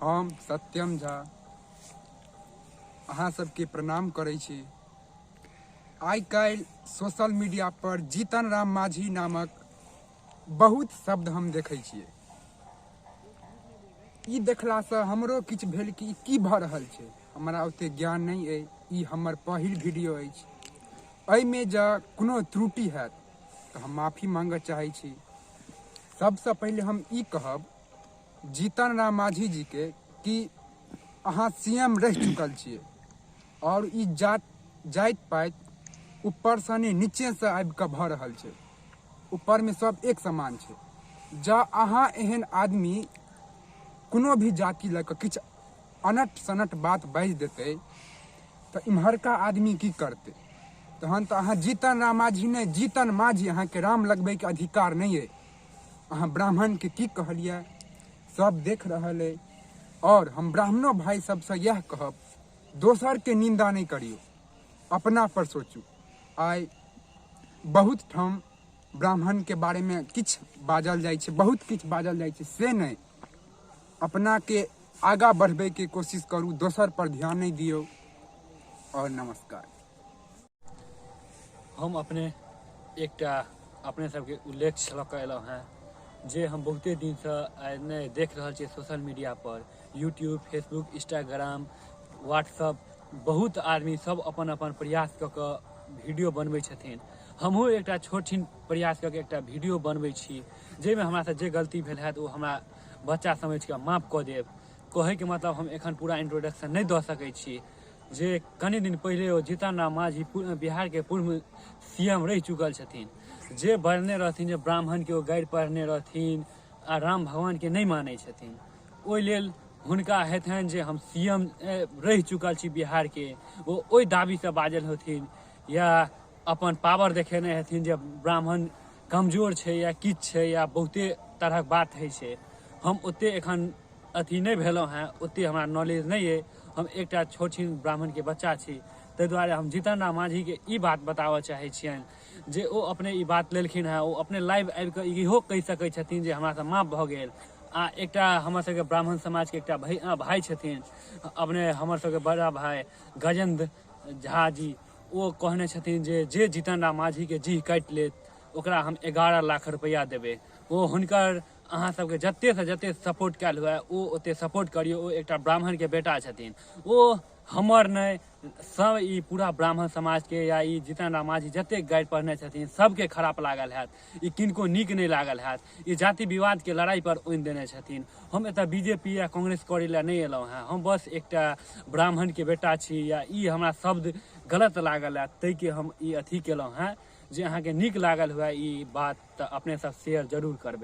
हम सत्यम झा अहाँ सबके प्रणाम करै छी। आइ काल्हि सोशल मीडिया पर जीतन राम मांझी नामक बहुत शब्द हम देखै छियै। ई देखलासँ हमरो किछु भेल कि ई की भऽ रहल छै। हमरा ओते ज्ञान नहि अइ, ई हमर पहिल वीडियो अछि। एहिमे जँ कोनो त्रुटि हैत तऽ हम माफी मांगऽ चाहै छी। सबसँ पहिले हम ई कहब जीतन राम मांझी जी के कि अहाँ सी एम रहि चुकल छियै आओर ई जात जाति पाति ऊपरसँ नहि नीचेसँ आबि कऽ भऽ रहल छै। ऊपरमे सब एक समान छै। जँ अहाँ एहन आदमी कोनो भी जाति लऽ कऽ किछु अनट सनट बात बाजि देतै तऽ इम्हरका आदमी की करतै? तहन तऽ अहाँ जीतन राम मांझी नहि, जीतन मांझी, अहाँके राम लगबैके अधिकार नहि अइ। अहाँ ब्राह्मणके की कहलियै सब देख रहल अइ। आओर हम ब्राह्मणो भाइ सबसँ इएह कहब, दोसरके निन्दा नहि करियौ, अपना पर सोचू। आइ बहुत ठाम ब्राह्मणके बारेमे किछु बाजल जाइ छै, बहुत किछु बाजल जाइ छै, से नहि, अपनाके आगाँ बढ़बैके कोशिश करू, दोसर पर ध्यान नहि दियौ। आओर नमस्कार। हम अपने एकटा अपने सबके उल्लेख लऽ कऽ एलहुँ हेँ जे हम बहुते दिनसँ आइ नहि देख रहल छियै सोशल मीडिया पर, यूट्यूब, फेसबुक, इंस्टाग्राम, व्हाट्सअप, बहुत आदमी सब अपन अपन प्रयास कऽ कऽ वीडियो बनबै छथिन। हमहूँ एकटा छोट छिन प्रयास कऽ कऽ एकटा वीडियो बनबै छी जाहिमे हमरासँ जे गलती भेल हैत ओ हमरा बच्चा समझिकऽ माफ कऽ देब। कहैके मतलब हम एखन पूरा इंट्रोडक्शन नहि दऽ सकै छी जे कनि दिन पहिले ओ जीतन राम मांझी बिहारके पूर्व सी एम रहि चुकल छथिन, जे बजने रहथिन जे ब्राह्मणके ओ गारि पढ़ने रहथिन आ राम भगवानके नहि मानै छथिन, ओहि लेल हुनका हेतनि जे हम सी एम रहि चुकल छी बिहारके, ओ ओहि दाबीसँ बाजल होथिन या अपन पावर देखेने हेथिन जे ब्राह्मण कमजोर छै या किछु छै या बहुते तरहक बात होइ छै। हम ओते एखन अथी नहि भेलहुँ हेँ, ओते हमरा नॉलेज नहि अइ, हम एकटा छोट छिन ब्राह्मणके बच्चा छी, ताहि दुआरे हम जीतन राम मांझीके ई बात बताबऽ चाहै छियनि जे ओ अपने ई बात लेलखिन हेँ, ओ अपने लाइव आबिकऽ इहो कहि सकै छथिन जे हमरासँ माफ भऽ गेल। आ एकटा हमर सबके ब्राह्मण समाजके एकटा भाय छथिन, अपने हमर सबके बड़ा भाय गजेन्द्र झा जी, ओ कहने छथिन जे जीतन राम मांझीके जीह काटि लेत ओकरा हम 11 लाख रुपैआ देबै। ओ हुनकर अहाँ सबके जतेसँ जते सपोर्ट कयल हुए ओ ओते सपोर्ट करियौ। ओ एकटा ब्राह्मणके बेटा छथिन, ओ हमर नहि, सब ई पूरा ब्राह्मण समाजके या ई जीतन राम मांझी जते गारि पढ़ने छथिन सबके खराप लागल हैत, ई किनको नीक नहि लागल हैत, ई जाति विवादके लड़ाइ पर ओनि देने छथिन। हम एतऽ बीजेपी या कांग्रेस करै लए नहि एलहुँ हेँ, हम बस एकटा ब्राह्मणके बेटा छी या ई हमरा शब्द गलत लागल हैत ताहिके हम ई अथी केलहुँ हेँ। जे अहाँके नीक लागल हुए ई बात तऽ अपने सब शेयर जरूर करबै।